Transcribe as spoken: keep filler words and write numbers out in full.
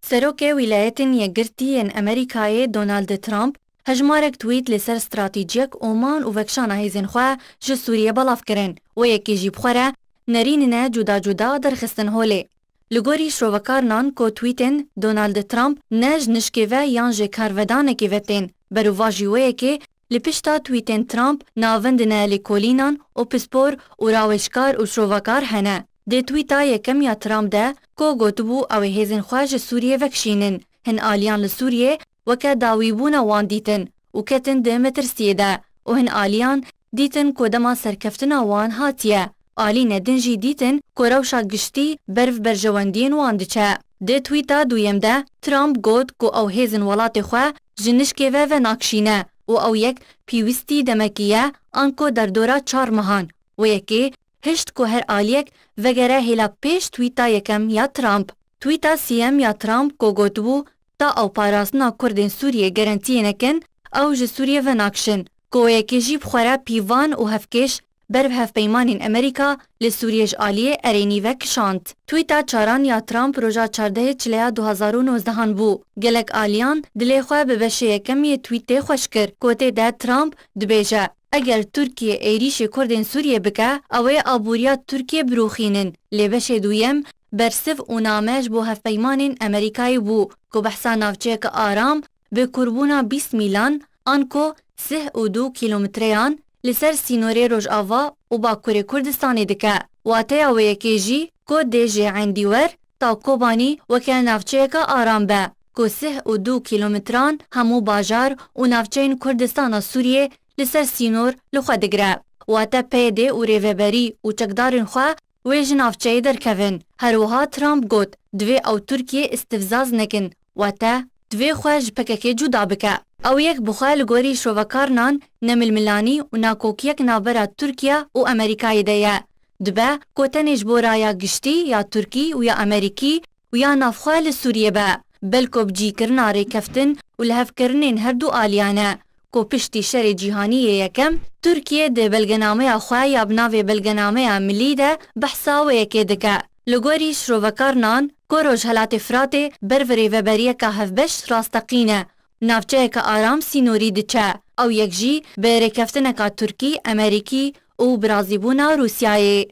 Serokê Wîlayetên Yekgirtî yên Amerîkayê Donald Trump hejmarek twît li ser stratejiyek Oman û vekişana hêzên xwe ji Sûriyê belav kirin. Wê yekê jî bi xwe re nerînine cuda cuda derxistin holê. Li gorî şrovekarnan ku twîtên Donald Trump ne ji nişkê ve yan ji karvedanekê ve tên, berovajî wê yekê li pişta twîtên Trump navend ne lêkolînan û pispor û rawêjkar û şrovekar hene. Di twîta yekem ya Trump de ku gotibû ew ê hêzên xwe ji Sûriyê vekişînin, hin aliyan li Sûriyê weke dawîbûna wan dîtin û ketin di metirsiyê de û hin aliyan dîtin ku dema serkeftina wan hatiye. Alîne din jî dîtin ku rewşa giştî ber bi berjewendiyên wan diçe. Di twîta duyem de Trump got ku ew hêzên welatê xwe ji nişkê ve venakişîne û ew yek pîwistî demekî ye anku derdora çar mehan. Wê yekê hişt ku her aliyek vegere hêla pêş twîta yekem ya Trump. Twîta siyem ya Trump ku gotibû, ta ew parastina Kurdên Sûriyê garantiyê nekin, ew ji Sûriyê venakişin, ku wê yekê jî bi xwe re pîvan û hevkêş ber bi hevpeymanên Amerîka li Sûriyê ji aliyê erênî ve kişand. Twîta çaran ya Trump roja çardehê Çileya du hazar û nozdehan bû. Gelek aliyan dilê xwe bi beşê yekem yê twîtê xweş kir, ku tê de Trump dibêje, eger Tirkiye êrîşê Kurdên Sûriyê bike, ew ê aboriya Tirkiye birûxînin. Lê beşê duyem bersiv û name ji bo hevpeymanên Amerîkayê bû ku behsa navçeyeke aram bi kûrbûna bîst mîlan anku sih û du kîlometreyan li ser sînorê Rojava û Bakurê Kurdistanê dike. Wateya wê yekê jî ku dê ji Endîwer ta Kobanî weke navçeyeke aram be ku sih û du kîlometran hemû bajar û navçeyên Kurdistana Sûriyê li ser sînor li xwe digire. Wate P Y D û rêveberî û çekdarên xwe wê ji navçeyê derkevin. Her wiha Trump got, divê ew Tirkiye îstifzaz nekin, wate divê xwe ji P K K cuda bike. Ew yek bi xwe li gorî şovekarnan ne milmilanî û nakokiyek navbera Tirkiye û Amerîkayê de ye. Dibe ku tenê ji bo raya giştî ya Tirkî û ya Amerîkî û ya navxwe li Sûriyê be, belko bi cîkirina rêkeftin û lihevkirinên her du aliyan e ku piştî Şerê Cîhanî yê Yekem, Tirkiye di belgenameya xwe ya bi navê Belgenameya Milî de behsa wê yekê dike. Li gorî şrovekarnan, ku Rojhelatê Firatê ber bi rêveberiyeka hevbeş rasteqîn e, navçeyeke aram sînorî diçe. Ew yek jî bi rêkeftineka Tirkî, Amerîkî û bi razîbûna Rûsyayê.